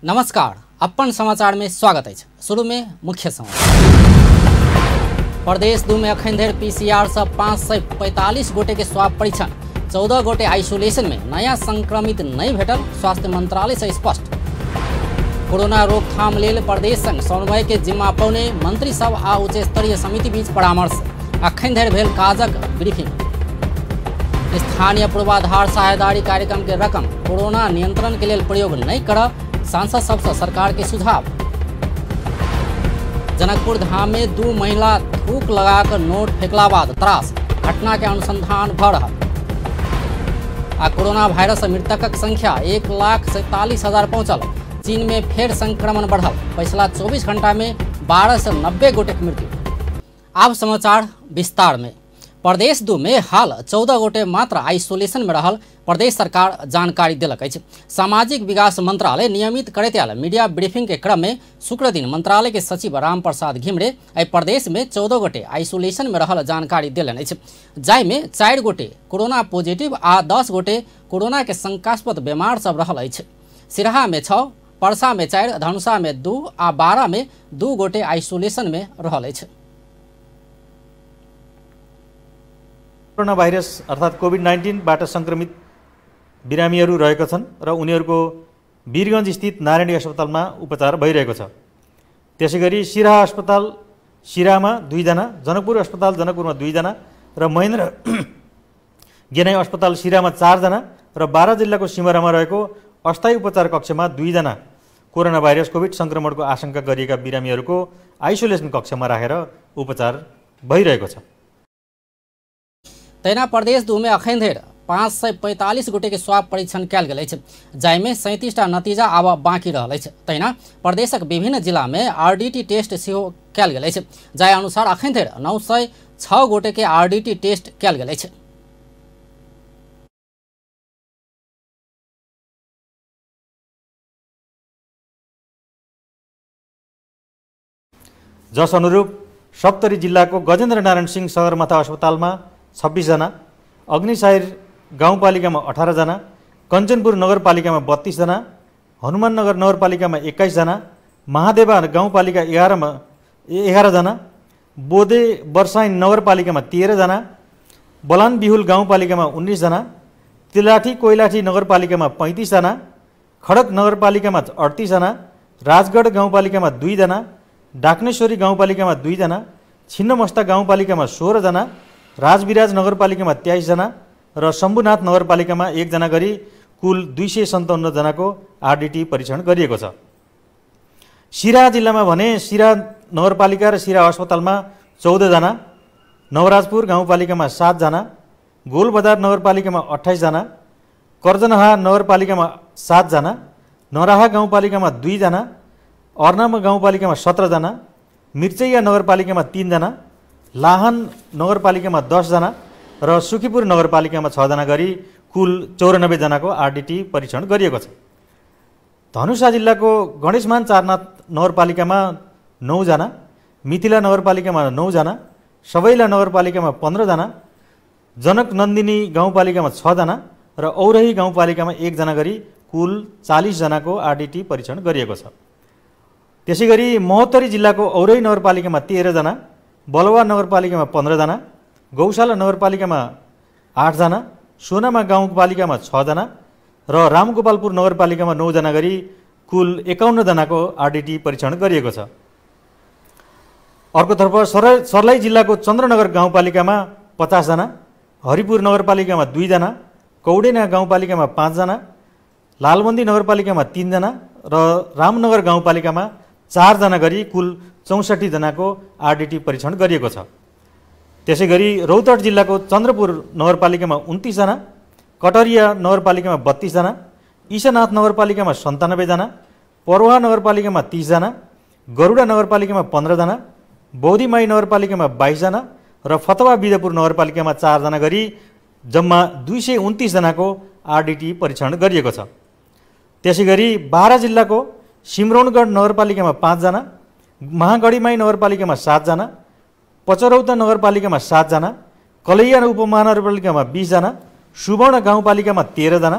नमस्कार, अपन समाचार में स्वागत है। शुरू में मुख्य समाचार। प्रदेश 2 में अखन धरि PCR से 545 गोटे के स्वाब परीक्षण, 14 गोटे आइसोलेशन में नया संक्रमित नहीं भेटल, स्वास्थ्य मंत्रालय से स्पष्ट। कोरोना रोकथाम लेल प्रदेश संग समन्वय के जिम्मा पौने मंत्री सब आ उच्च स्तरीय समिति बीच परामर्श, अखन धरि भेल काजक ब्रीफिंग। स्थानीय पूर्वाधार सहायदारी कार्यक्रम के रकम कोरोना नियंत्रण के लिए प्रयोग नहीं कर, सांसद सबसे सरकार के सुझाव। जनकपुर धाम में 2 महिला थूक लगाकर नोट फेंकला बाद त्रास, घटना के अनुसंधान भ रहा। कोरोना वायरस से मृतकक संख्या 1,47,000 पहुंचल। चीन में फिर संक्रमण बढ़ल, पिछला 24 घंटा में 12 से 90 गोटे की मृत्यु। अब समाचार विस्तार में। प्रदेश 2 में हाल 14 गोटे मात्र आइसोलेशन में रहल प्रदेश सरकार जानकारी दिलक अछि। सामाजिक विकास मंत्रालय नियमित करैत आयल मीडिया ब्रीफिंग के क्रम में शुक्र दिन मंत्रालय के सचिव राम प्रसाद घिमरे एहि प्रदेश में 14 गोटे आइसोलेशन में रहल जानकारी दिलन अछि, जाहि में 4 गोटे कोरोना पॉजिटिव आ 10 गोटे कोरोना के शंकास्पद बीमार सब रहल अछि। सिरहा में 6, परसा में 4, धनुषा में 2 आ 12 में 2 गोटे आइसोलेशन में रहल अछि। कोरोना भाइरस अर्थात् कोभिड-19 बाट संक्रमित बिरामीहरू रहेका छन् र उनीहरूको वीरगञ्ज स्थित नारायणी अस्पतालमा उपचार भइरहेको छ। त्यसैगरी सिराहा अस्पताल सिराहामा 2 जना, जनकपुर अस्पताल जनकपुरमा 2 जना र महेन्द्र गेनाई अस्पताल सिराहामा 4 जना र बारा जिल्लाको सिमरामा रहेको अस्थायी उपचार कक्षमा 2 जना कोरोना भाइरस कोभिड संक्रमणको आशंका गरिएका बिरामीहरूको आइसोलेसन कक्षमा राखेर उपचार भइरहेको छ। तैना प्रदेश 2 में अखन धरि 545 गोटे के स्वाब परीक्षण कयल गेल अछि, जाहि में 37टा नतीजा आब बाँकी रहल अछि। तैना प्रदेशक विभिन्न जिला में RDT टेस्ट सेहो कयल गेल अछि, जाहि अनुसार अखन धरि 906 गोटे के RDT टेस्ट कयल गेल अछि। जस अनुरूप सप्तरी जिल्लाको गजेन्द्र नारायण सिंह सगरमाथा अस्पतालमा 26 जना, अग्निसायर गाउँपालिकामा 18 जना, कञ्चनपुर नगरपालिकामा 32 जना, हनुमाननगर नगरपालिकामा 21 जना, महादेवा गाउँपालिका 11 जना, बोदे वर्षाइन नगरपालिकामा 13 जना, बलान बिहुल गाउँपालिकामा 19 जना, तिलाठी कोइलाठी नगरपालिकामा 35 जना, खडक नगरपालिकामा 38 जना, राजगढ गाउँपालिकामा 2 जना, डाक्नेश्वरी गाउँपालिकामा 2 जना, छिन्नमस्ता गाउँपालिकामा 16 जना, राजविराज नगरपालिकामा 23 जना र शम्भुनाथ नगरपालिकामा 1 जना गरी कुल 257 जनाको RDT परीक्षण गरिएको छ। सिराहा जिल्लामा भने सिराहा नगरपालिका र सिराहा अस्पतालमा 14 जना, नवराजपुर गाउँपालिकामा 7 जना, गोलबजार नगरपालिकामा 28 जना, कर्जनहा नगरपालिकामा 7 जना, नराहा गाउँपालिकामा 2 जना, अर्नाम गाउँपालिकामा 17 जना, मिर्चैया नगरपालिकामा 3 जना, लाहान नगरपालिकामा 10 जना र सुखीपुर नगरपालिकामा 6 जना गरी कुल 94 जनाको RDT परीक्षण गरिएको छ। धनुषा जिल्लाको गणेशमान चारनाथ नगरपालिकामा 9 जना, मिथिला नगरपालिकामा 9 जना, सबैला नगरपालिकामा 15 जना, जनक नन्दिनी गाउँपालिकामा 6 जना र औरही गाउँपालिकामा 1 जना गरी कुल 40 जनाको RDT परीक्षण गरिएको छ। त्यसैगरी महोत्तरी जिल्लाको औरही नगरपालिकामा 13 जना, बलवा नगरपालिकामा 15 जना, गौशाला नगरपालिकामा 8 जना, सोनामा गाउँपालिकामा 6 जना र रामगोपालपुर नगरपालिकामा 9 जना गरी कुल 51 जनाको RDT परीक्षण गरिएको छ। अर्कोतर्फ सर्लाही जिल्लाको चन्द्रनगर गाउँपालिकामा 50 जना, हरिपुर नगरपालिकामा 2 जना, कौडेना गाउँपालिकामा 5 जना, लालबन्दी नगरपालिकामा 3 जना र रामनगर गाउँपालिकामा 4 जना गरी कुल 64 जनाको RDT परीक्षण गरिएको छ। त्यसैगरी रौतहट जिल्लाको चन्द्रपुर नगरपालिकामा 29 जना, कटरिया नगरपालिकामा 32 जना, ईशानाथ नगरपालिकामा 97 जना, पर्वा नगरपालिकामा 30 जना, गरुडा नगरपालिकामा 15 जना, बौद्धीमाई नगरपालिकामा 22 जना र फतवा बिदपुर नगरपालिकामा 4 जना गरी जम्मा 229 जनाको RDT परीक्षण गरिएको छ। त्यसैगरी बारा जिल्लाको सिमरौनगढ नगरपालिकामा 5 जना, महागढीमाई नगरपालिकामा 7 जना, पचरौता नगरपालिकामा 7 जना, कलैया उपमहानगरपालिकामा 20 जना, सुवर्ण गाउँपालिकामा 13 जना,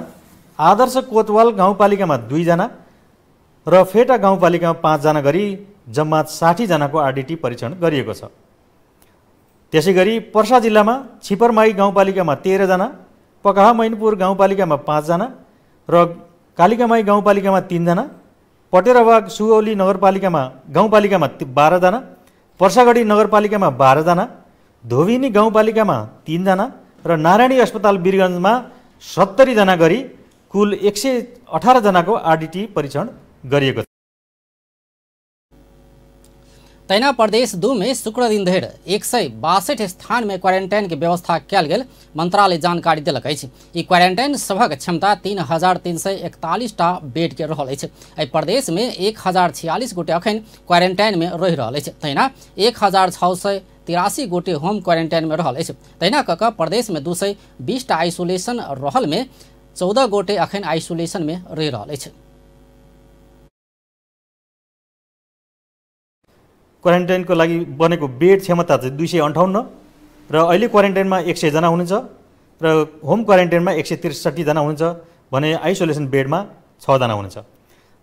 आदर्श कोतवाल गाउँपालिकामा 2 जना, र फेटा गाउँपालिकामा 5 जना गरी जम्मा 60 जनाको आरडीटी परीक्षण गरिएको छ। त्यसैगरी पर्सा जिल्लामा छिपरमाई गाउँपालिकामा 13 जना, पकाहा मैनपुर गाउँपालिकामा 5 जना र कालिकामाई गाउँपालिकामा 3 जना, पटेराबाग सुगौली नगरपालिकामा गाउँपालिकामा 12 जना, पर्सागढी नगरपालिकामा 12 जना, धोबिनी गाउँपालिकामा 3 जना र नारायणी अस्पताल वीरगञ्जमा 70 जना गरी कुल 118 जनाको आरडीटी परीक्षण गरिएको छ। तैना प्रदेश 2 में शुक्र दिन धरि 162 स्थान में क्वारेंटाइन की व्यवस्था कयल गेल मंत्रालय जानकारी देलक अछि। ई क्वारेंटाइन सभक क्षमता 3341 टा बेड के रहल अछि। एहि प्रदेश में 1046 गोटे अखन क्वारेंटाइन में रहि रहल अछि। तहिना 1683 गोटे होम क्वारेंटाइन में रहल अछि। तहिना कऽ कऽ प्रदेश में 220 टा आइसोलेशन रहल में 14 गोटे अखन आइसोलेशन में रहि रहल अछि। क्वारेन्टाइनको लागि बनेको बेड क्षमता चाहिँ 258 र अहिले क्वारेन्टाइनमा 100 जना हुनुहुन्छ र होम क्वारेन्टाइनमा 163 जना हुनुहुन्छ भने आइसोलेसन बेडमा 6 जना हुनुहुन्छ।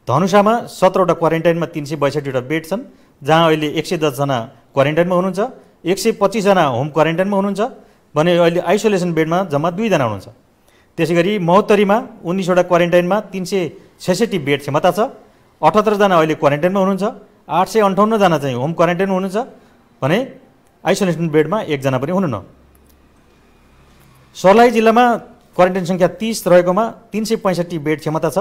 धनुषामा 17वटा क्वारेन्टाइनमा 362 वटा बेड छन्, जहाँ अहिले 110 जना क्वारेन्टाइनमा हुनुहुन्छ, 125 जना होम क्वारेन्टाइनमा हुनुहुन्छ भने अहिले आइसोलेसन बेडमा जम्मा 2 जना हुनुहुन्छ। त्यसैगरी महोत्तरीमा 19 वटा क्वारेन्टाइनमा 366 बेड क्षमता छ, 78 जना अहिले क्वारेन्टाइनमा हुनुहुन्छ, 858 जना चाहिँ होम क्वारेन्टाइनमा हुनुहुन्छ भने आइसोलेसन बेडमा 1 जना पनि हुनुहुन्न। सर्लाही जिल्लामा क्वारेन्टाइन संख्या 30 रहेकोमा 365 बेड क्षमता छ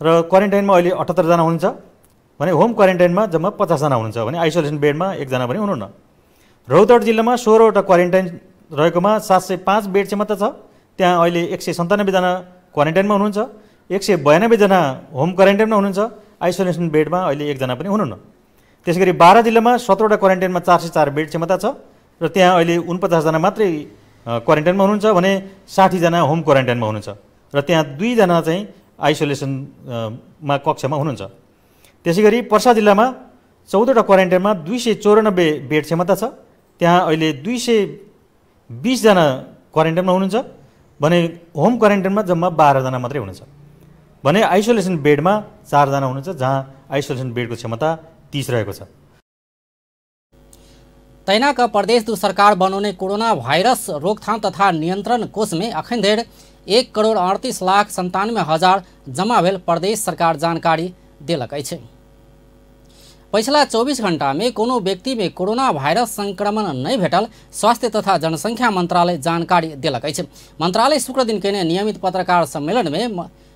र क्वारेन्टाइनमा अहिले 78 जना हुनुहुन्छ भने होम क्वारेन्टाइनमा जम्मा 50 जना हुनुहुन्छ भने आइसोलेसन बेडमा 1 जना पनि हुनुहुन्न। रौतहट जिल्लामा 16 वटा क्वारेन्टाइन रहेकोमा 705 बेड क्षमता छ, त्यहाँ अहिले 197 जना क्वारेन्टाइनमा हुनुहुन्छ, 192 जना होम क्वारेन्टाइनमा हुनुहुन्छ, आइसोलेसन बेडमा अहिले 1 जना पनि हुनुहुन्न। त्यसैगरी बारा जिल्लामा 17वटा क्वारेन्टाइनमा 404 बेड क्षमता छ र त्यहाँ अहिले 49 जना मात्रै क्वारेन्टाइनमा हुनुहुन्छ भने 60 जना होम क्वारेन्टाइनमा हुनुहुन्छ र त्यहाँ 2 जना चाहिँ आइसोलेसनमा कक्षमा हुनुहुन्छ। त्यसैगरी पर्सा जिल्लामा 14वटा क्वारेन्टाइनमा 294 बेड क्षमता छ, त्यहाँ अहिले 220 जना क्वारेन्टाइनमा हुनुहुन्छ भने होम क्वारेन्टाइनमा जम्मा 12 जना मात्रै हुनुहुन्छ भने आइसोलेसन बेडमा 4 जना हुनुहुन्छ, जहाँ आइसोलेसन बेडको क्षमता 30 रहेको छ। तैना का प्रदेश 2 सरकार बनाउने कोरोना भाइरस रोकथाम तथा नियन्त्रण कोष में अखन धरि 1,38,97,000 जमा भेल प्रदेश सरकार जानकारी देलक अछि। पिछला 24 घंटा में कोनो व्यक्ति में कोरोना वायरस संक्रमण नहीं भेटल स्वास्थ्य तथा जनसंख्या मंत्रालय जानकारी देलक अछि। मंत्रालय शुक्र दिन केने नियमित पत्रकार सम्मेलन में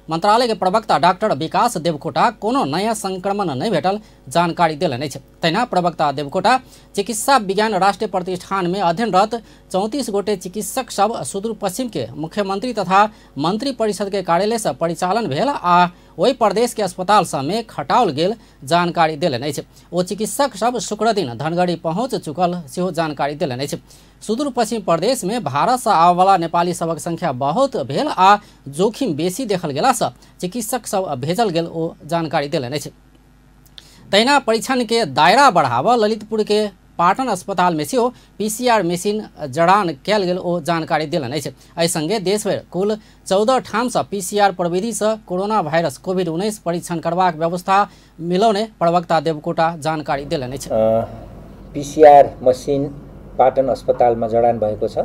मंत्रालय के प्रवक्ता डॉक्टर विकास देवकोटा कोनो नया संक्रमण नहीं भेटल जानकारी देलनि अछि। तहिना प्रवक्ता देवकोटा चिकित्सा विज्ञान राष्ट्रीय प्रतिष्ठान में अध्ययनरत 34 गोटे चिकित्सक सब सुदूर पश्चिम के मुख्यमंत्री तथा मंत्री परिषद के कार्यालय से परिचालन भेल आ ओहि प्रदेश के अस्पताल सब में खटाओल गेल जानकारी देलनि अछि। ओ चिकित्सक सब शुक्र दिन धनगढ़ी पहुंच चुकल सेहो जानकारी देलनि अछि। सुदूर पश्चिम प्रदेश में भारत से आबय वाला नेपाली सबक संख्या बहुत भेल आ जोखिम बेसी देखल गेला से चिकित्सक सब भेजल गेल ओ जानकारी देलनि अछि। तहिना परीक्षण के दायरा बढ़ावा ललितपुर के पाटन अस्पताल में सेहो पीसीआर मशीन जड़ान कयल गेल ओ जानकारी देलनि अछि। एहि संगे देशभर कुल 14 ठाम से पीसीआर प्रविधि से कोरोना वायरस कोविड-19 परीक्षण करबाक व्यवस्था मिलौने प्रवक्ता देवकोटा जानकारी देलनि अछि। पीसीआर मशीन पाटन अस्पतालमा जडान भएको छ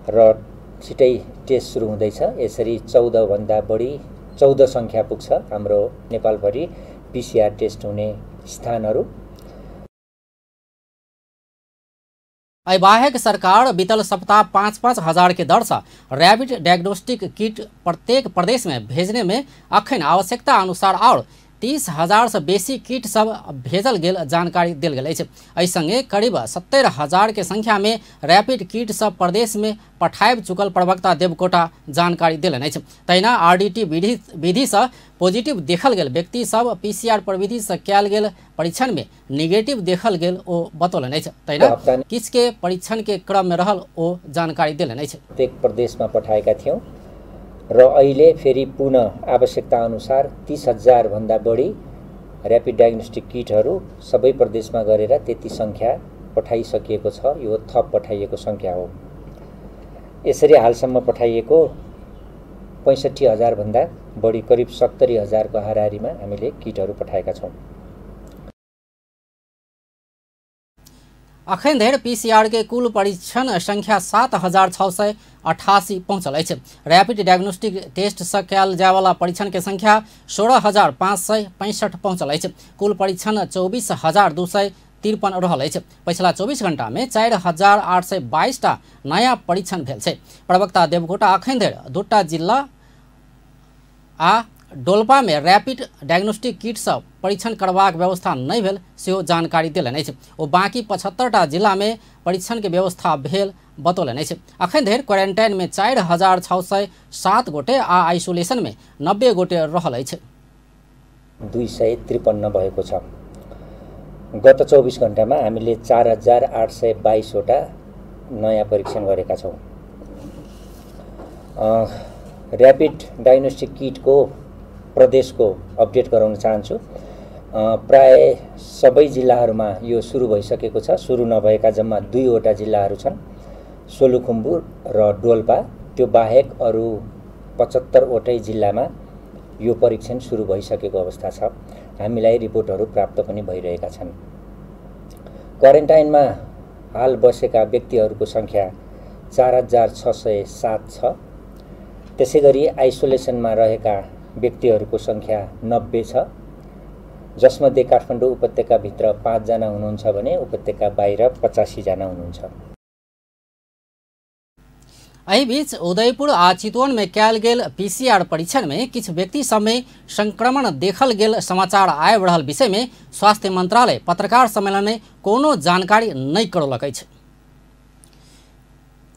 र छिटै टेस्ट सुरु हुँदैछ। यसरी 14 भन्दा बढी 14 संख्या पुग्छ हाम्रो नेपालभरि पीसीआर टेस्ट हुने स्थानहरू। बाहेक सरकार बीतल सप्ताह 5-5 हजार के दर से रैपिड डायग्नोस्टिक किट प्रत्येक प्रदेश में भेजने में अखन आवश्यकता अनुसार और 30,000 से बेसी किट सब भेजल गेल जानकारी देल गेल अछि। एहि संगे करीब 70,000 के संख्या में रैपिड किट सब प्रदेश में पठायब चुकल प्रवक्ता देवकोटा जानकारी देलनि अछि। तहिना आरडीटी विधि से पॉजिटिव देखल गेल व्यक्ति सब पीसीआर प्रविधि से कयल गेल परीक्षण में निगेटिव देखल गेल ओ बतौलनि अछि। तहिना किस के परीक्षण के क्रम में रहल ओ जानकारी देलनि अछि। प्रत्येक प्रदेशमा पठाएका थियौं र अहिले फेरि पुनः आवश्यकता अनुसार 30,000 भन्दा बढी र्यापिड डायग्नोस्टिक किटहरू सबै प्रदेशमा गरेर त्यति संख्या पठाइसकिएको छ। यो थप पठाइएको संख्या हो। यसरी हालसम्म पठाइएको 65,000 भन्दा बढी करिब 70,000 को हाराहारीमा हामीले किटहरू पठाएका छौँ। अखन धरि पीसीआर के कुल परीक्षण संख्या 7,688 पहुंचल अछि। रैपिड डायग्नोस्टिक टेस्ट से कयल जाय वाला परीक्षण के संख्या 16,565 पहुंचल अछि। कुल परीक्षण 24,253 रहल अछि। पिछला 24 घंटा में 4,822 टा नया परीक्षण भेल छै। प्रवक्ता देवकोटा अखन धरि 2टा जिला आ डोल्पा में रैपिड डायग्नोस्टिक किट से परीक्षण करबाक व्यवस्था नहीं भेल सेहो जानकारी देलनि अछि। ओ बाकी 75टा जिला में परीक्षण के व्यवस्था भेल बतौलनि अछि। अखन धरि क्वारंटाइन में 4,607 गोटे आ आइसोलेशन में 90 गोटे रहल अछि। 253 भएको छ। गत 24 घण्टामा हामीले 4,822 वटा नयाँ परीक्षण गरेका छौँ। ऱ्यापिड डायग्नोस्टिक किटको प्रदेशको अपडेट गराउन चाहन्छु। प्राय सबै जिल्लाहरूमा यो सुरु भइसकेको छ। सुरु नभएका जम्मा 2 वटा जिल्लाहरू छन्, सोलुखुम्बु र डोल्पा। त्यो बाहेक अरू 75 वटै जिल्लामा यो परीक्षण सुरु भइसकेको अवस्था छ। हामीलाई रिपोर्टहरू प्राप्त पनि भइरहेका छन्। क्वारेन्टाइनमा हाल बसेका व्यक्तिहरूको सङ्ख्या 4,607 छ। त्यसैगरी आइसोलेसनमा रहेका व्यक्तिहरूको सङ्ख्या 90 छ, जसमध्ये काठमाडौँ उपत्यकाभित्र 5 जना हुनुहुन्छ भने उपत्यका बाहिर 85 जना हुनुहुन्छ। एहि बीच उदयपुर आ चितवन में कयल गेल पीसीआर परीक्षण में किछु व्यक्ति सब में संक्रमण देखल गेल समाचार आबि रहल विषय में स्वास्थ्य मंत्रालय पत्रकार सम्मेलन में कोनो जानकारी नहीं करौलक अछि।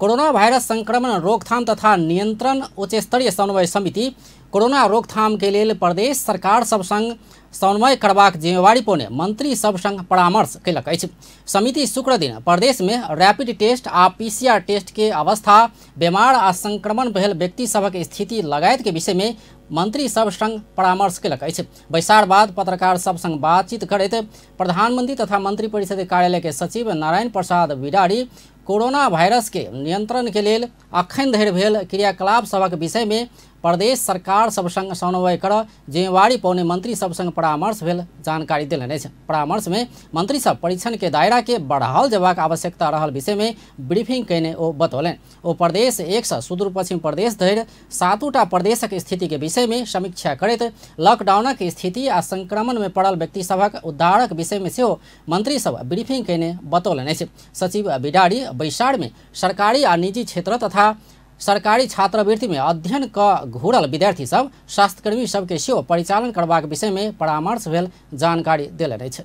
कोरोना वायरस संक्रमण रोकथाम तथा नियंत्रण उच्च स्तरीय समन्वय समिति कोरोना रोकथाम के लिए प्रदेश सरकार सब संग समन्वय करबाक जिम्मेवारी पौने मंत्री सब संग परामर्श कयलक अछि। समिति शुक्र दिन प्रदेश में रैपिड टेस्ट आ पीसीआर टेस्ट के अवस्था, बीमार आ संक्रमण भेल व्यक्ति सभक स्थिति लगायत के विषय में मंत्री सब संग परामर्श कयलक अछि। बैसार बाद पत्रकार सब संग बातचीत करैत प्रधानमंत्री तथा मंत्री परिषद कार्यालय के सचिव नारायण प्रसाद बिडारी कोरोना वायरस के नियंत्रण के लिए अखन धरि भेल क्रियाकलाप सभक विषय में प्रदेश सरकार सब संग समन्वय कर जिम्मेवारी पौने मंत्री सब संग परामर्श भेल जानकारी देलनि अछि। परामर्श में मंत्री सब परीक्षण के दायरा के बढ़ाओल जबाक आवश्यकता रहल विषय में ब्रीफिंग कयने ओ बतौलनि। ओ प्रदेश 1 से सुदूर पश्चिम प्रदेश धरि 7टा प्रदेशक स्थिति के विषय में समीक्षा करैत लॉकडाउनक स्थिति आ संक्रमण में पड़ल व्यक्ति सभक उद्धारक विषय में सेहो मंत्री सब ब्रीफिंग कयने बतौलनि अछि। सचिव बिडारी बैसार में सरकारी आ निजी क्षेत्र तथा सरकारी छात्रवृत्ति में अध्ययन क घूरल विद्यार्थी सब, स्वास्थ्यकर्मी सबके सेहो परिचालन करबाक विषय में परामर्श भेल जानकारी देलनि अछि।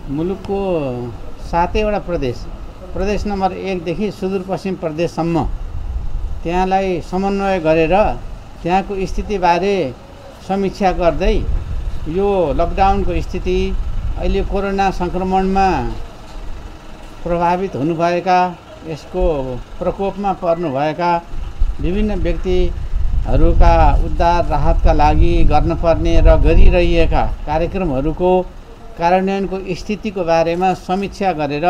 मुलुकको 7वटा प्रदेश नम्बर 1 देखि सुदूरपश्चिम प्रदेशसम्म त्यहाँलाई समन्वय गरेर त्यहाँको स्थितिबारे समीक्षा गर्दै यो लकडाउनको स्थिति, अहिले कोरोना संक्रमणमा प्रभावित हुनुभएका, यसको प्रकोपमा पर्नुभएका विभिन्न व्यक्तिहरूका उद्धार राहतका लागि गर्नुपर्ने र गरिरहेका कार्यक्रमहरूको कार्यान्वयनको स्थितिको बारेमा समीक्षा गरेर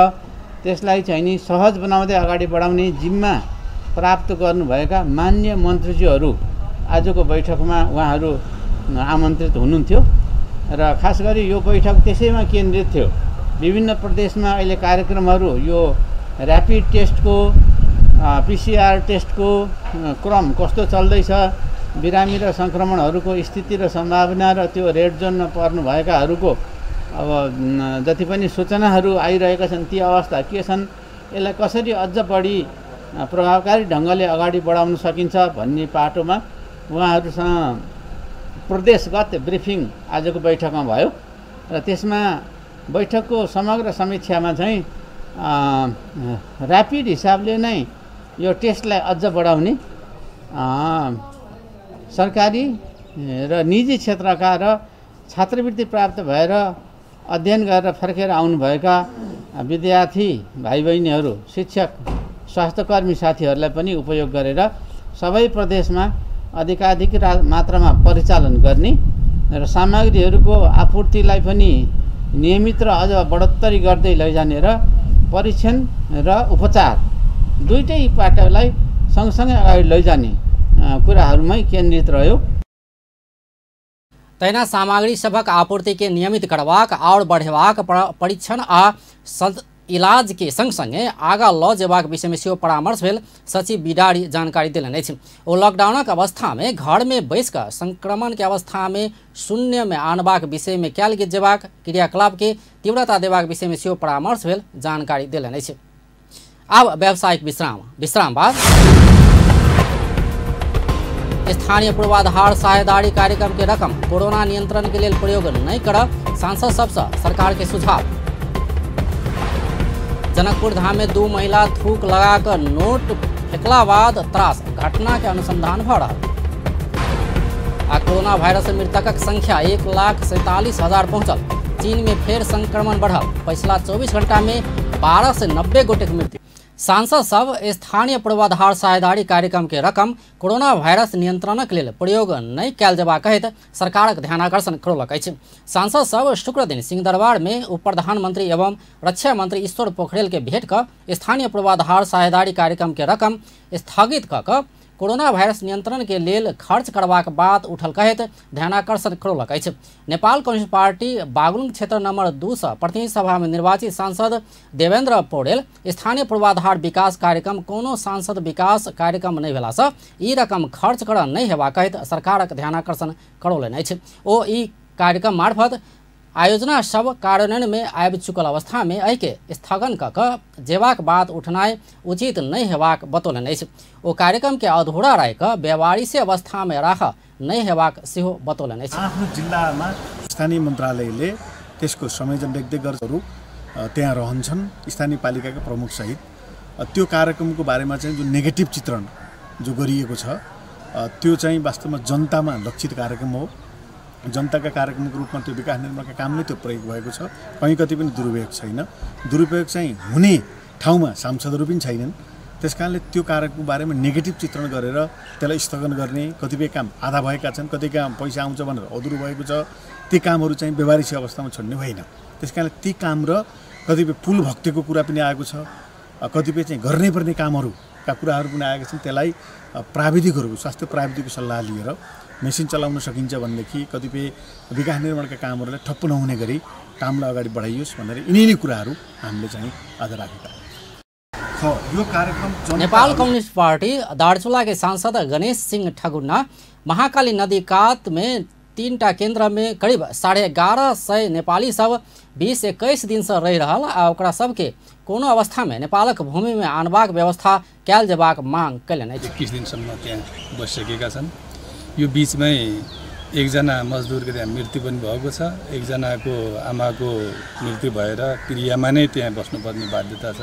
त्यसलाई चाहिँ नि सहज बनाउँदै अगाडि बढाउने जिम्मा प्राप्त गर्नुभएका मान्य मन्त्रीज्यूहरू आजको बैठकमा उहाँहरू आमन्त्रित हुनुहुन्थ्यो र खास गरी यो बैठक त्यसैमा केन्द्रित थियो। विभिन्न प्रदेशमा अहिले कार्यक्रमहरू यो ऱ्यापिड टेस्टको, पीसीआर टेस्टको क्रम कस्तो चल्दैछ, बिरामी र संक्रमणहरूको स्थिति र सम्भावना र त्यो रेड जोनमा पर्नुभएकाहरूको अब जति पनि सूचनाहरू आइरहेका छन् ती अवस्था के छन्, यसलाई कसरी अझ बढी प्रभावकारी ढङ्गले अगाडि बढाउन सकिन्छ भन्ने पाटोमा उहाँहरूसँग प्रदेशगत ब्रिफिङ आजको बैठकमा भयो र त्यसमा बैठकको समग्र समीक्षामा चाहिँ ऱ्यापिड हिसाबले नै यो टेस्टलाई अझ बढाउने, सरकारी र निजी क्षेत्रका र छात्रवृत्ति प्राप्त भएर अध्ययन गरेर फर्केर आउनुभएका विद्यार्थी भाइबहिनीहरू, शिक्षक, स्वास्थ्यकर्मी साथीहरूलाई पनि उपयोग गरेर सबै प्रदेशमा अधिकाधिक मात्रामा परिचालन गर्ने र सामग्रीहरूको आपूर्तिलाई पनि नियमित र अझ बढोत्तरी गर्दै लैजाने र परीक्षण र उपचार दुईटै पाटोलाई सँगसँगै अगाडि लैजाने कुराहरूमै केन्द्रित रह्यो। तहिना सामग्री सभक आपूर्ति के नियमित करबाक और बढ़ेबाक परीक्षण आ इलाज के संग संगे आगा ल जेबाक विषय में सेहो परामर्श भेल। सचिव बिडारी जानकारी देलनि अछि। ओ लॉकडाउनक अवस्था में घर में बैस कऽ संक्रमण के अवस्था में शून्य में आनबाक विषय में कयल जेबाक क्रियाकलाप के तीव्रता देबाक विषय में सेहो परामर्श भेल जानकारी देलनि अछि। आब व्यावसायिक विश्राम बाद स्थानीय पूर्वाधार साझेदारी कार्यक्रम के रकम कोरोना नियंत्रण के लिए प्रयोग नहीं करब, सांसद सबसे सरकार के सुझाव। जनकपुर धाम में 2 महिला थूक लगाकर नोट फेंकला बाद त्रास, घटना के अनुसंधान भ रहा। कोरोना वायरस से मृतकक संख्या 1,47,000 पहुंचल। चीन में फेर संक्रमण बढ़ल। पिछला 24 घंटा में 12 से 90 गोटे की मृत्यु। सांसद सब स्थानीय पूर्वाधार साझेदारी कार्यक्रम के रकम कोरोना वायरस नियंत्रणक लेल प्रयोग नहीं कयल जेबाक कहैत सरकारक ध्यानाकर्षण करौलक अछि। सांसद सब शुक्र दिन सिंहदरबार में उप प्रधानमंत्री एवं रक्षा मंत्री ईश्वर पोखरेल के भेंट कर स्थानीय पूर्वाधार साझेदारी कार्यक्रम के रकम स्थगित कऽ कोरोना वायरस नियंत्रण के लेल खर्च करबाक बात उठल कहैत ध्यानाकर्षण करौलक अछि। नेपाल कम्युनिस्ट पार्टी बागलुङ क्षेत्र नंबर 2 से प्रतिनिधि सभा में निर्वाचित सांसद देवेंद्र पौडेल स्थानीय पूर्वाधार विकास कार्यक्रम कोनो सांसद विकास कार्यक्रम नहीं भेला से ई रकम खर्च कर नहीं हेबाक कहैत सरकारक ध्यानाकर्षण करौलनि अछि। ओ ई कार्यक्रम मार्फत आयोजना सब कार्यान्वयन में आबि चुकल अवस्था में एहि के स्थगन कऽ जेबाक बात उठनाइ उचित नहीं हेबाक बतौलनि अछि। ओ कार्यक्रम के अधूरा रहि कऽ व्यवहारिक अवस्था में राख नहीं हेबाक सेहो बतौलनि अछि। आफ्नो जिल्लामा स्थानीय मन्त्रालयले त्यसको संयोजन व्यक्तिगतहरू त्यहाँ रहन्छन् स्थानीय पालिकाका प्रमुख सहित। त्यो कार्यक्रमको बारेमा चाहिँ जो नेगेटिभ चित्रण जो गरिएको छ त्यो चाहिँ वास्तवमा जनतामा लक्षित कार्यक्रम हो। जनताका कार्यक्रमको रूपमा त्यो विकास निर्माणका काम नै त्यो प्रयोग भएको छ। कहीँ कति पनि दुरुपयोग छैन। दुरुपयोग चाहिँ हुने ठाउँमा सांसदहरू पनि छैनन्। त्यसकारणले त्यो कार्यक्रमको बारेमा नेगेटिभ चित्रण गरेर त्यसलाई स्थगन गर्ने, कतिपय काम आधा भएका छन्, कति काम पैसा आउँछ भनेर अधुरो भएको छ, ती कामहरू चाहिँ व्यवहारिक अवस्थामा छोड्ने होइन। त्यसकारणले ती काम र कतिपय पुल भक्तिको कुरा पनि आएको छ, कतिपय चाहिँ गर्नै पर्ने कामहरूका कुराहरू पनि आएका छन्। त्यसलाई प्राविधिकहरूको स्वास्थ्य प्राविधिकको सल्लाह लिएर मेसिन चलाउन सकिन्छ भनेदेखि कतिपय विकास निर्माणका कामहरूलाई ठप्प नहुने गरी कामलाई अगाडि बढाइयोस् भनेर यिनै कुराहरू हामीले चाहिँ आज राखेका छौँ। यो कार्यक्रम नेपाल कम्युनिस्ट पार्टी दार्चुला के सांसद गणेश सिंह ठगुन्ना महाकाली नदी कात में 3टा केंद्र में करीब 1150 नेपाली सब 20-21 दिन से रहि रहल आ ओकरा सबके कोनो अवस्था में नेपालक भूमि में आनबाक व्यवस्था कयल जेबाक मांग कयलनि अछि। 21 दिनसम्म त्यहाँ बसिसकेका छन्। यो बीचमै एकजना मजदुरको त्यहाँ मृत्यु पनि भएको छ। एकजनाको आमाको मृत्यु भएर क्रियामा नै त्यहाँ बस्नुपर्ने बाध्यता छ।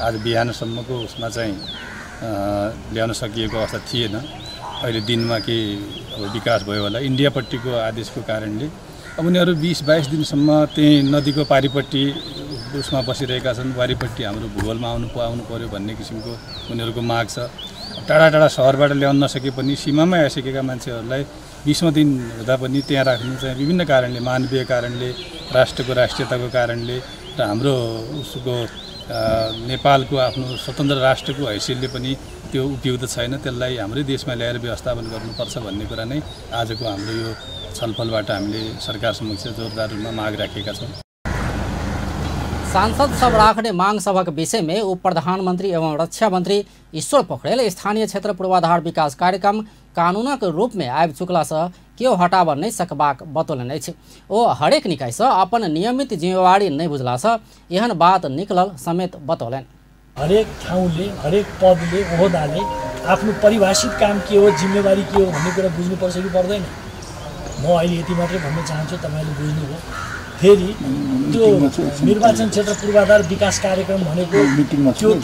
आज बिहानसम्मको उसमा चाहिँ ल्याउन सकिएको अवस्था थिएन। अहिले दिनमा केही विकास भयो होला इन्डियापट्टिको आदेशको कारणले। अब उनीहरू 20-22 दिनसम्म त्यही नदीको पारिपट्टि उसमा बसिरहेका छन्। वारिपट्टि हाम्रो भूगोलमा आउनु पर्यो भन्ने किसिमको उनीहरूको माग छ। टाढा टाढा सहरबाट ल्याउन नसके पनि सीमामै आइसकेका मान्छेहरूलाई 20औं दिन हुँदा पनि त्यहाँ राख्नु चाहिँ विभिन्न कारणले, मानवीय कारणले, राष्ट्रको राष्ट्रियताको कारणले र हाम्रो उसको नेपालको आफ्नो स्वतन्त्र राष्ट्रको हैसियतले पनि त्यो उपयुक्त छैन। त्यसलाई हाम्रै देशमा ल्याएर व्यवस्थापन गर्नुपर्छ भन्ने कुरा नै आजको हाम्रो यो छलफलबाट हामीले सरकार समक्ष जोरदार रूपमा माग राखेका छौँ। सांसद सब राख्ने मांग सभक विषय में उप प्रधानमंत्री एवं रक्षा मंत्री ईश्वर पोखरेल स्थानीय क्षेत्र पूर्वाधार विकास कार्यक्रम कानूनक रूप में आबि चुकला से केओ हटाब नहीं सकबाक बतौलनि अछि। ओ हरेक निकाय से अपन नियमित जिम्मेवारी नहीं बुझला से एहन बात निकलल समेत बतौलनि। हरेक ठाउँले, हरेक पदले, ओहदाले आफ्नो परिभाषित काम के हो, जिम्मेवारी के हो भन्ने कुरा बुझ्नुपर्छ कि पर्दैन। म अहिले यति मात्रै भन्न चाहन्छु, तपाईले बुझ्नुभयो। फेरि त्यो निर्वाचन क्षेत्र पूर्वाधार विकास कार्यक्रम भनेको त्यो त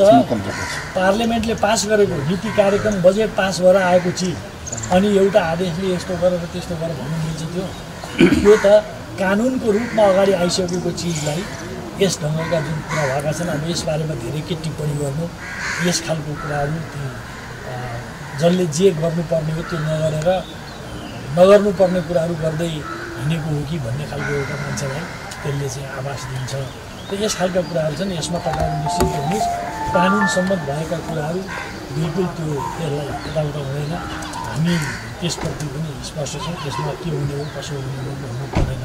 पार्लियामेन्टले पास गरेको नीति कार्यक्रम बजेट पास भएर आएको चिज, अनि एउटा आदेशले यस्तो गरेर त्यस्तो गरेर भन्नु मिल्छ? त्यो त कानुनको रूपमा अगाडि आइसकेको चिजलाई यस ढङ्गका जुन कुरा भएका छन्, अब यसबारेमा धेरै के टिप्पणी गर्नु, यस खालको कुराहरू जसले जे गर्नुपर्ने हो त्यो नगरेर नगर्नुपर्ने कुराहरू गर्दै हिँडेको हो कि भन्ने खालको एउटा मान्छेलाई त्यसले चाहिँ आभास दिन्छ। त यस खालका कुराहरू छन्। यसमा तपाईँहरू निश्चित हुनुहोस्, कानुन सम्मत भएका कुराहरू बिल्कुल त्यो त्यसलाई यताउता हुँदैन। हामी त्यसप्रति पनि स्पष्ट छ। त्यसमा के हुने हो कसो हुने हो भन्नु पर्दैन।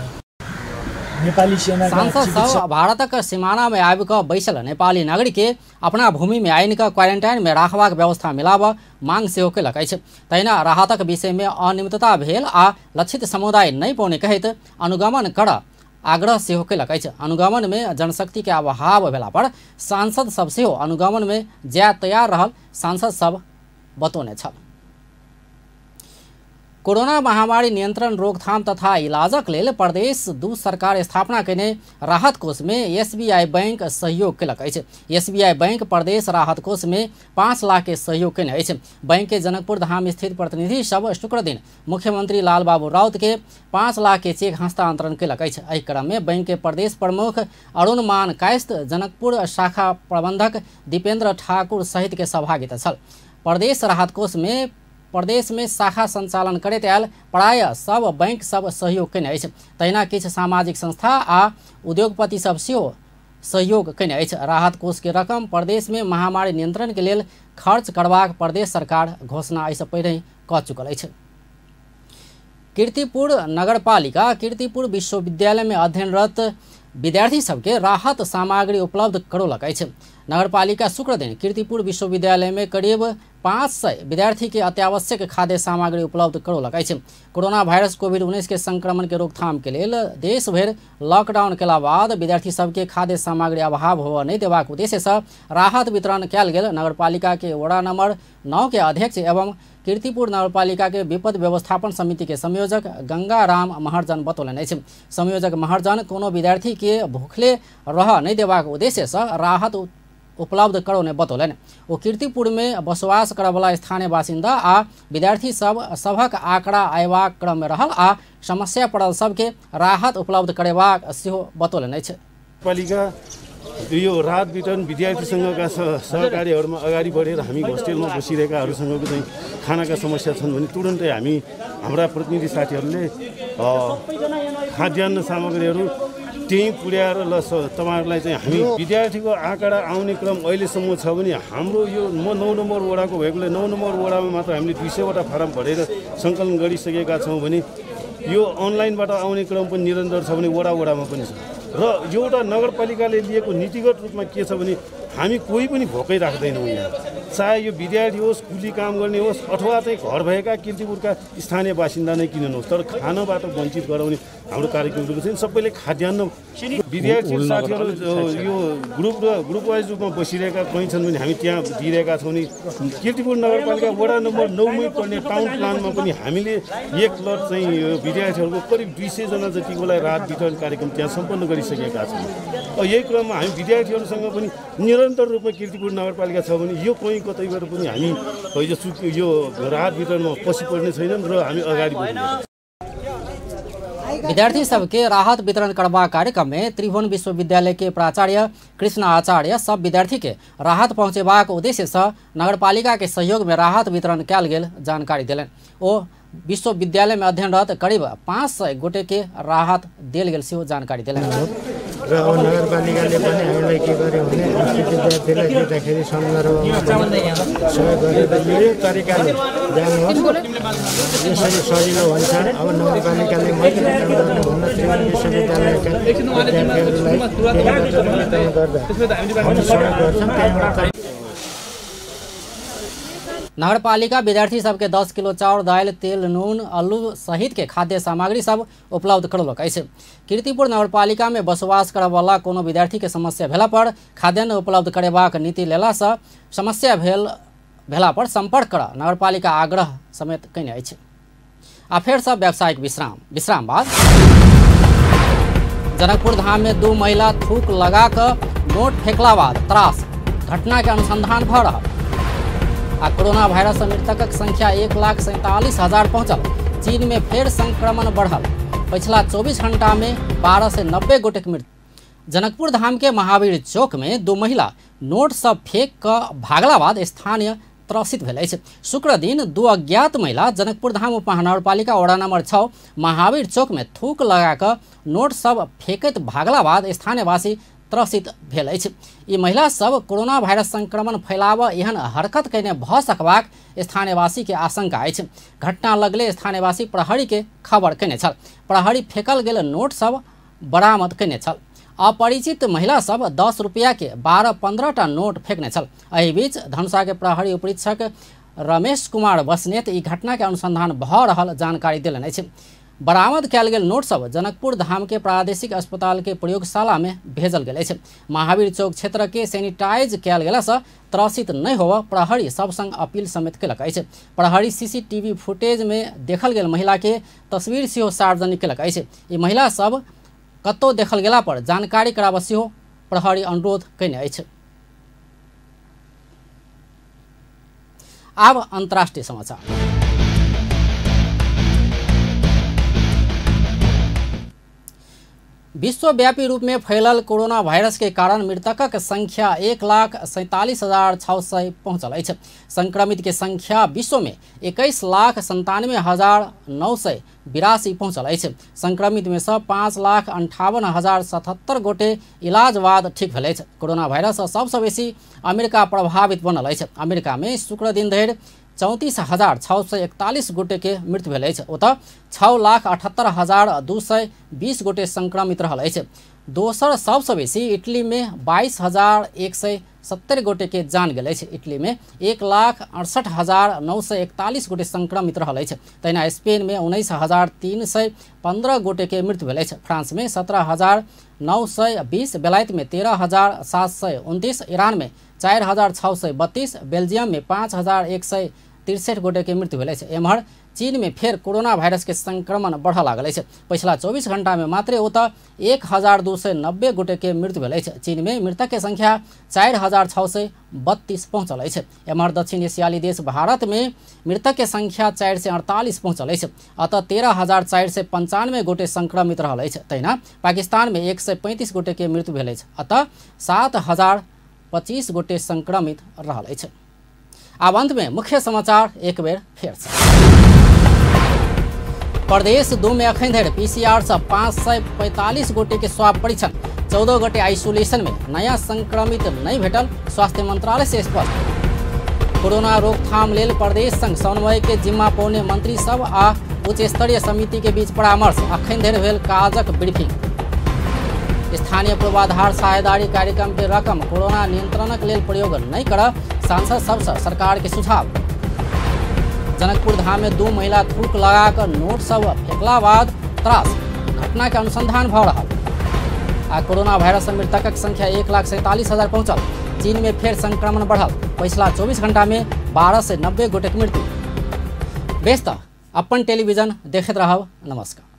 नेपाली सेना सांसद सब भारतक सीमाना में आबिकऽ बैसल नेपाली नागरिक के अपना भूमि में आइन कऽ क्वारेंटाइन में राखबाक व्यवस्था मिलाब मांग सेहो केलक अछि। तहिना राहतक विषय में अनियमितता भेल आ लक्षित समुदाय नहीं पौने कहैत अनुगमन कर आग्रह सेहो केलक अछि। अनुगमन में जनशक्ति के अभाव भेला पर सांसद सब सेहो अनुगमन में जाय तैयार रहल सांसद सब बतौने छल। कोरोना महामारी नियंत्रण रोकथाम तथा इलाजक लेल प्रदेश 2 सरकार स्थापना केने राहत कोष में एसबीआई बैंक सहयोग केलक अछि। एसबीआई बैंक प्रदेश राहत कोष में 5 लाख के सहयोग केने अछि। बैंक के जनकपुर धाम स्थित प्रतिनिधि सब शुक्र दिन मुख्यमंत्री लालबाबू राउत के 5 लाख के चेक हस्तांतरण केलक अछि। एहि क्रम में बैंक के प्रदेश प्रमुख अरुण मान कायस्थ, जनकपुर शाखा प्रबंधक दीपेंद्र ठाकुर सहित के सहभागिता छल। प्रदेश राहत कोष में प्रदेश में शाखा संचालन करैत आयल प्राय सब बैंक सब सहयोग केने अछि। तहिना किछु सामाजिक संस्था आ उद्योगपति सब सेहो सहयोग केने अछि। राहत कोष के रकम प्रदेश में महामारी नियंत्रण के लेल खर्च करबाक प्रदेश सरकार घोषणा एहिसँ पहिने कऽ चुकल अछि। कीर्तिपुर नगरपालिका कीर्तिपुर विश्वविद्यालय में अध्ययनरत विद्यार्थी सबके राहत सामग्री उपलब्ध करौलक अछि। नगरपालिका शुक्र दिन कीर्तिपुर विश्वविद्यालय में करीब 500 विद्यार्थी के अत्यावश्यक खाद्य सामग्री उपलब्ध करौलक अछि। कोरोना वायरस कोविड-19 के संक्रमण के रोकथाम के लेल देश भर लॉकडाउन केला बाद विद्यार्थी सबके खाद्य सामग्री अभाव होबऽ नहीं देबाक उद्देश्य से राहत वितरण कयल गेल। नगरपालिका के वड़ा नंबर 9 के अध्यक्ष एवं कीर्तिपुर नगरपालिका के विपद व्यवस्थापन समिति के संयोजक गंगा राम महर्जन बतौलनि अछि। संयोजक महर्जन कोनो विद्यार्थी के भूखले रह नहीं देबाक उद्देश्य से राहत उपलब्ध करौने बतौलनि। ओ कीर्तिपुर में बसवास करयवला स्थानीय बासिंदा आ विद्यार्थी सबक आंकड़ा अयबाक क्रम में रहल आ समस्या पड़ल सबके राहत उपलब्ध करेबाक सेहो बतौलनि अछि। पालिका यो राहत वितरण विद्यार्थी संघका सहकारीहरूमा अगाडि बढेर हामी होस्टेलमा बसिरहेकाहरूसँगको चाहिँ खानाका समस्या छन् भने तुरुन्तै हामी हाम्रा प्रतिनिधि साथीहरूले खाद्यान्न सामग्रीहरू त्यहीँ पुर्याएर ल तपाईँहरूलाई चाहिँ हामी विद्यार्थीको आँकडा आउने क्रम अहिलेसम्म छ भने हाम्रो यो म 9 नम्बर वडाको भएकोले 9 नम्बर वडामा मात्र हामीले 200वटा फारम भरेर सङ्कलन गरिसकेका छौँ भने यो अनलाइनबाट आउने क्रम पनि निरन्तर छ भने वडामा पनि छ। र एउटा नगरपालिकाले लिएको नीतिगत रूपमा के छ भने हामी कोही पनि भोकै राख्दैनौँ यहाँ, चाहे यो विद्यार्थी होस्, कुली काम गर्ने होस् अथवा चाहिँ घर भएका कीर्तिपुरका स्थानीय बासिन्दा नै किन नहोस्, तर खानाबाट वञ्चित गराउने हाम्रो कार्यक्रमहरू चाहिँ सबैले खाद्यान्न विद्यार्थी साथीहरू यो ग्रुप वाइज रूपमा बसिरहेका कहीँ छन् भने हामी त्यहाँ दिइरहेका छौँ नि। कीर्तिपुर नगरपालिका वडा नम्बर 9 मै पर्ने टाउन प्लानमा पनि हामीले एक लट चाहिँ विद्यार्थीहरूको करिब 200 जना जतिकोलाई राहत वितरण कार्यक्रम त्यहाँ सम्पन्न गरिसकेका छौँ। यही क्रममा हामी विद्यार्थीहरूसँग पनि निरन्तर रूपमा कीर्तिपुर नगरपालिका छ भने यो कहीँ कतैबाट पनि हामी यो राहत वितरणमा पछि पर्ने छैनन् र हामी अगाडि बढ्छौँ। विद्यार्थी सबके राहत वितरण करबा कार्यक्रम में त्रिभुवन विश्वविद्यालय के प्राचार्य कृष्ण आचार्य सब विद्यार्थी के राहत पहुँचेबाक उद्देश्य से नगरपालिका के सहयोग में राहत वितरण कयल गेल जानकारी दिलनि। ओ विश्वविद्यालय में अध्ययनरत करीब 500 गोटे के राहत देल गेल सेहो जानकारी दिलनि। र नगरपालिकाले पनि हामीलाई के गर्यो भने विद्यार्थीलाई दिँदाखेरि सन्दर्भमा सहयोग गरेर यो तरिकाले जानुहोस्, यसरी सजिलो हुन्छ। अब नगरपालिकाले मात्रै काम गर्ने भन्न त्रिभुवन विश्वविद्यालयका विद्यार्थीहरूलाई गर्दा हामी सहयोग गर्छौँ। त्यहाँबाट नगरपालिका विद्यार्थी सबके 10 किलो चाउर, दाल, तेल, नून, आलू सहित के खाद्य सामग्री सब उपलब्ध करौलक अछि। कीर्तिपुर नगरपालिका में बसवास करयवला कोनो विद्यार्थी के समस्या भेला पर खाद्यान्न उपलब्ध करेबाक नीति लेला से समस्या भेला पर संपर्क कर नगरपालिका आग्रह समेत कयने अछि। आ फेर सब व्यावसायिक विश्राम बाद जनकपुर धाम में 2 महिला थूक लगा कर नोट फेंकला बाद त्रास, घटना के अनुसंधान भ रहा। कोरोना वायरस से मृतकक संख्या 1,47,000 पहुंचल। चीन में फेर संक्रमण बढ़ल। पिछला 24 घंटा में 12 से 90 गोटे की मृत्यु। जनकपुर धाम के महावीर चौक में 2 महिला नोट सब फेंक कर भागला बाद स्थानीय त्रसित भेल अछि। शुक्र दिन 2 अज्ञात महिला जनकपुर धाम उपमहानगरपालिका वड़ा नंबर 6 महावीर चौक में थूक लगाकर नोट सब फेंकत भागला बाद स्थानीयवासी त्रसित भेल अछि। ई महिला सब कोरोना वायरस संक्रमण फैलाव एहन हरकत कयने भऽ सकबाक स्थानीयवासी के आशंका अछि। घटना लगले स्थानीयवासी प्रहरी के खबर कयने छल। प्रहरी फेकल गेल नोट सब बरामद कयने छल। अपरिचित महिला सब 10 रुपया के 12-15 टा नोट फेंकने छल। एहि बीच धनुषा के प्रहरी उपरीक्षक रमेश कुमार बस्नेत ई घटना के अनुसंधान भऽ रहल जानकारी देलनि अछि। बरामद कयल गेल नोट सब जनकपुर धाम के प्रादेशिक अस्पताल के प्रयोगशाला में भेजल गेल अछि। महावीर चौक क्षेत्र के सैनिटाइज कयल गेला सँ त्रसित नहि होबऽ प्रहरी सब संग अपील समेत केलक अछि। प्रहरी सीसीटीवी फुटेज में देखल गेल महिला के तस्वीर सेहो सार्वजनिक केलक अछि। ई महिला सब कतौ देखल गेला पर जानकारी कराबऽ सेहो प्रहरी अनुरोध कयने अछि। आब अंतर्राष्ट्रीय समाचार। विश्वव्यापी रूप में फैलल कोरोना वायरस के कारण मृतकक संख्या 1,47,600 पहुंचल अछि। संक्रमित के संख्या विश्व में 21,97,982 पहुंचल अछि। संक्रमित में से 5,58,077 गोटे इलाज बाद ठीक भेल अछि। कोरोना वायरस सबसे बेसी अमेरिका प्रभावित बनल अछि। अमेरिका में शुक्र दिन धरि 34,641 गोटे के मृत्यु भेल अछि। ओतऽ 6,78,220 गोटे संक्रमित रहल अछि। दोसर सबसे बेसी इटली में 22,170 गोटे के जान गेल अछि। इटली में 1,68,941 गोटे संक्रमित रहल अछि। तहिना स्पेन में 19,315 गोटे के मृत्यु भेल अछि। फ्रांस में 17,920, बेलायत में 13,729, ईरान में 4,632, बेल्जियम में 5,163 गोटे के मृत्यु भेल अछि। एम्हर चीन में फेर कोरोना वायरस के संक्रमण बढ़ लागल अछि। पिछला 24 घंटा में मात्र ओतऽ 1,290 गोटे के मृत्यु भेल अछि। चीन में मृतक के संख्या 4,632 पहुंचल अछि। एम्हर दक्षिण एशियाली देश भारत में मृतक के संख्या 448 पहुंचल अछि। अतः 13,495 गोटे संक्रमित रहल अछि। तहिना पाकिस्तान में 135 गोटे के मृत्यु भेल अछि। अतः 7,025 गोटे संक्रमित रहल अछि। आब अंत में मुख्य समाचार एक बेर फेर से। प्रदेश 2 में अखन धरि PCR से 545 गोटे के स्वाब परीक्षण, 14 गोटे आइसोलेशन में, नया संक्रमित नहीं भेटल, स्वास्थ्य मंत्रालय से स्पष्ट। कोरोना रोकथाम लेल प्रदेश संग समन्वय के जिम्मा पौने मंत्री सब आ उच्च स्तरीय समिति के बीच परामर्श, अखन धरि भेल काजक ब्रीफिंग। स्थानीय पूर्वाधार साझेदारी कार्यक्रम के रकम कोरोना नियंत्रणक लेल प्रयोग नहीं करब, सांसद सबसे सरकार के सुझाव। जनकपुर धाम में 2 महिला थूक लगाकर नोट सब फेंकला बाद त्रास, घटना के अनुसंधान भ रहल। आ कोरोना वायरस से मृतकक संख्या 1,47,000 पहुंचल। चीन में फेर संक्रमण बढ़ल। पिछला 24 घंटा में 12 से 90 गोटे के मृत्यु। बेस त अपन टेलीविजन देखैत रहब। नमस्कार।